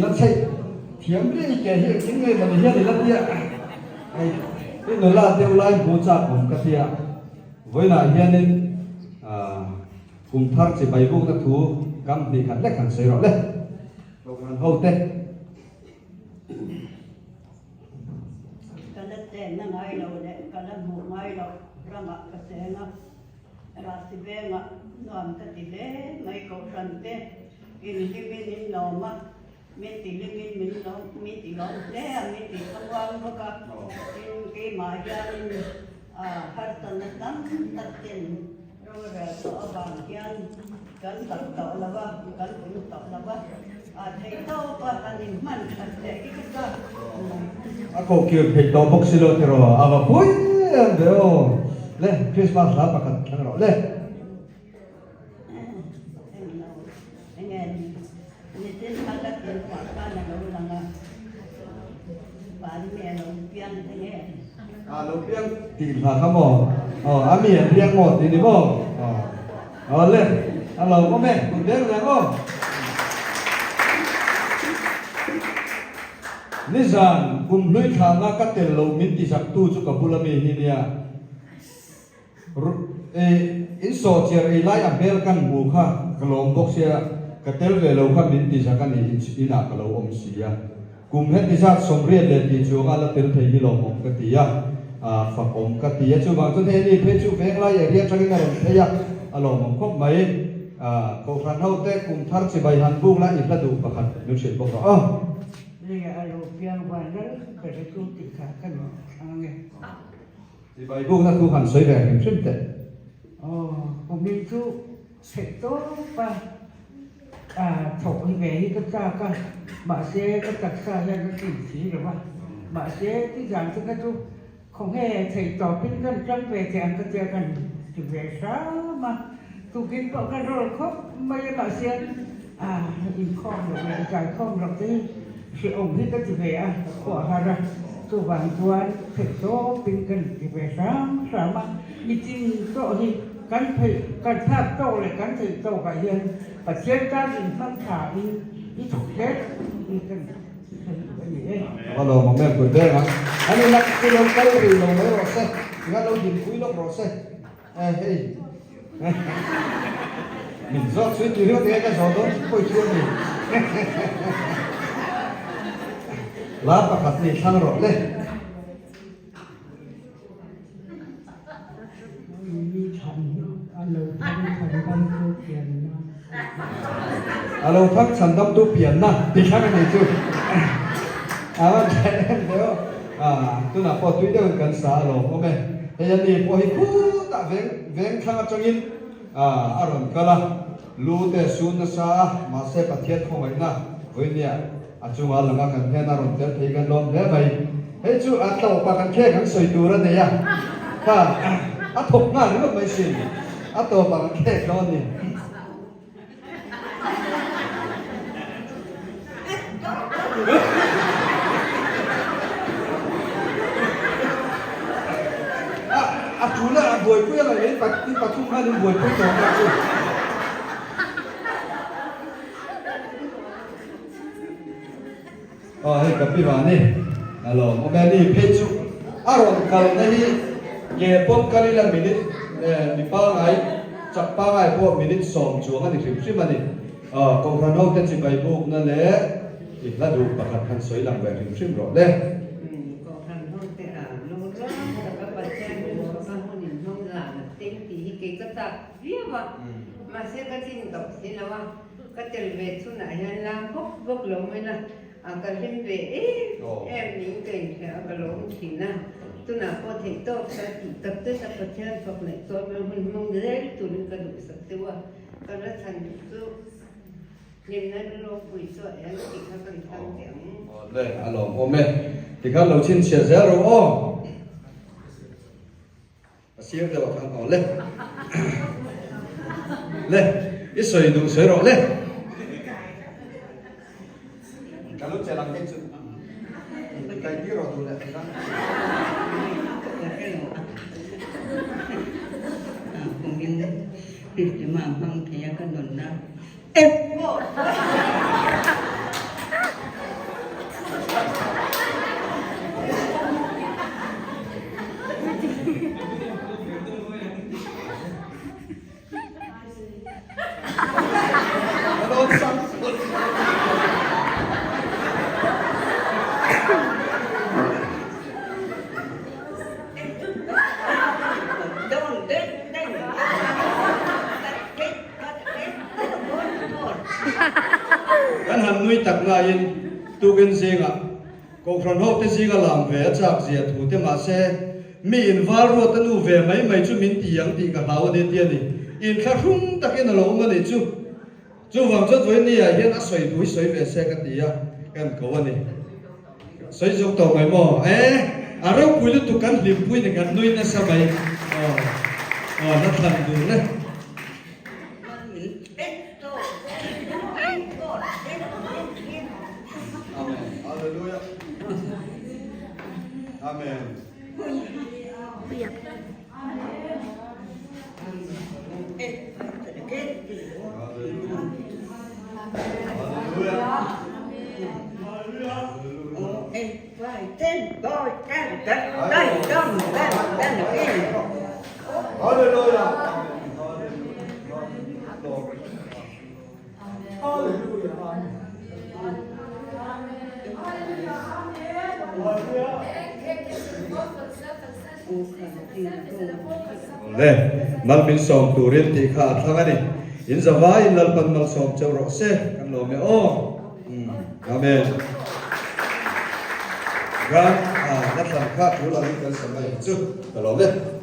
La chheih thiam hle i ke hi engtin nge mawni hian i la tia hei i nula deuh lai hmu chak awm ka tia vawiinah hianin kum thar chi bai bukna thu kam hnih khat lek han sawi rawh le Kohhran ho te. Ka la chenna ngai lo leh ka la hmuh ngai loh ramah ka cheng a. Rahsi vengah nuam ka ti hle mai Kohhran te inhlimin in lawm a, min ti hlimin min lawm min ti lawm hle a, min ti thlamuang bawk a, tin keimah hianin harsatna tam tak ten rorel tawh avang hian kan tak tawh lo a, kan pun tawh lo a, a theih tawp a han inhman that leh hi ka chak a ni. A koh kir theih tawh bawk si lo tiraw a va pui em ve aw. Le Christmas hla pakhat thlang rawh le. Englo enge nitin kha ka tin huah khan a lo lang a, van mi a lo piang enge. A lo piang tih hla kha maw? Aw a mi an piang maw tih ni maw? Aw aw le a lo awm e kut deng reng aw. Nizan kum hlui thlahna ka tel lo min ti zak tu chu ka bula mi hi nia. In sawhchiar ei lai a hmel kan hmu kha ka lawm bawk sia, ka tel ve lo kha min ti zak a ni inah ka lo awm si a. Kum heti zat 80 leh tih chuanga la tel thei hi lawmawm ka ti a, fakawm ka ti a. Chuvang chuan hei ani phei chu Venglai area atangin a rawn phei a, a lawmawm khawp mai. Kohhran ho te kum thar chibai han buk la i hla duh pakhat min hrilh bawk rawh aw. Lei a lo piang van lal ber hi chu tih kha ka nuam thlang ange. Chibai bukna thu han sawi ve hrim hrim teh. Aw, kumin chu theih tawp a, thawk hi ve hi ka chak a, mahse ka taksa hian ka tlin si lo va, mahse tizan te kha chu Khawnge thei tawpin kan tang ve thei ang ka tia kan ti ve hram a, tukin pawh ka rawl khawp mai a mahse inkhawm loh leh zaikhawm loh te hi hrehawm hi ka ti ve a, ka khuah har a, chuvang chuan theih tawpin kan ti ve hram hram a, mitin tawh hi kan theih kan thlak tawk leh kan theih tawkah hian Pathian tan inhmang thain i thawk hle hi kan A va lawm awm em kut deng ang. Ani lak chu lo kal rih lo mai rawh se, tinga lo dinpui lawk rawh se. E hei min zawt sui tih ringawt enge ka zawh dawn chu pawi chu a ni. La pakhat ni thlang rawh le. A lo thang chhan dam tu pianna ti thlang a ni chu. A van tha em ve aw. Tunah pawh tui deuhin kan sa a lawm awm e. Hei a ni pawh hi khutah veng veng thlang atangin a rawn kal a. Lu te sun nasa a, mahse Pathian khawngaihna vawinia A chunga langa kan hian a rawn tel thei kan lawm hle mai. Hei chu a tlawpa kan khek an sawi tur a nei a, kha a thawk nghal ringawt mai sin, a tawpa kan khek dawn a ni. A tul a, a buaipui a ngaih mai, in pathum khan in buaipui tawh ang chu. Aw hei ka pi vani a lawm awm e ni phei chu a rawn kalna hi ke pawn kal ila minute mi pangai chak pangai pawh minute 10 chuang a ni hrim hrim a ni aw kohhran ho te chibai bukna leh i hla duh pakhat han sawi lang ve hrim hrim rawh le. Kohhran ho te a lung rang taka Pathian rinawmna hun in hmang zan a teng tih hi kei ka chak viau a mahse ka chin tawp si lo a. Ka tel ve chhunah hian la bawk bawk lo mai la, a ka hlim ve em em niin ka inhria a, ka lawm thin a. Tunah pawh theih tawk sa tih tak te sa Pathian fak leh chuan mai hun hmang zel turin ka duhsak deuh a, ka la chhan duh chu hlimna ropui chu a eng tih kha kan thlang teh ang. Awle, a lawmawm e. Tikhan lo chhinchhiah zel rawh aw. A sir deuh ah khan aw le. Le, i sawi duh sawi rawh le. Ka lo chelh ang hei chu. Kai tir rawh duh leh khan. Kumin hlimah hmang thei a ka nunna. nain tukin zingah Kohhran hote zinga lam ve a chak zia thu te mahse mi in val ruat a nu ve mai mai chu min ti ang tih ka hlau a ni tia ni. Inthlahrung takin a lo awm a nih chu. Chuvang chuan vawiin ni ah hian a sawi thu hi sawi ve se ka ti a, kan ko a ni. Sawi zawk tawh mai maw? E, a ropui lutuk kan hlimpui ni kan nui nasa mai. Aw, aw, na thlan dun e. Amen. Hallelujah. Amen. Hallelujah. Awle, mal min sawm turin tih kha a thlang a ni. In zavaiin Lalpan malsawm cheu rawh se, kan lawm e aw. Amen. Ram a na thlan kha tul angin kan sa mai ang chu, ka lawm e.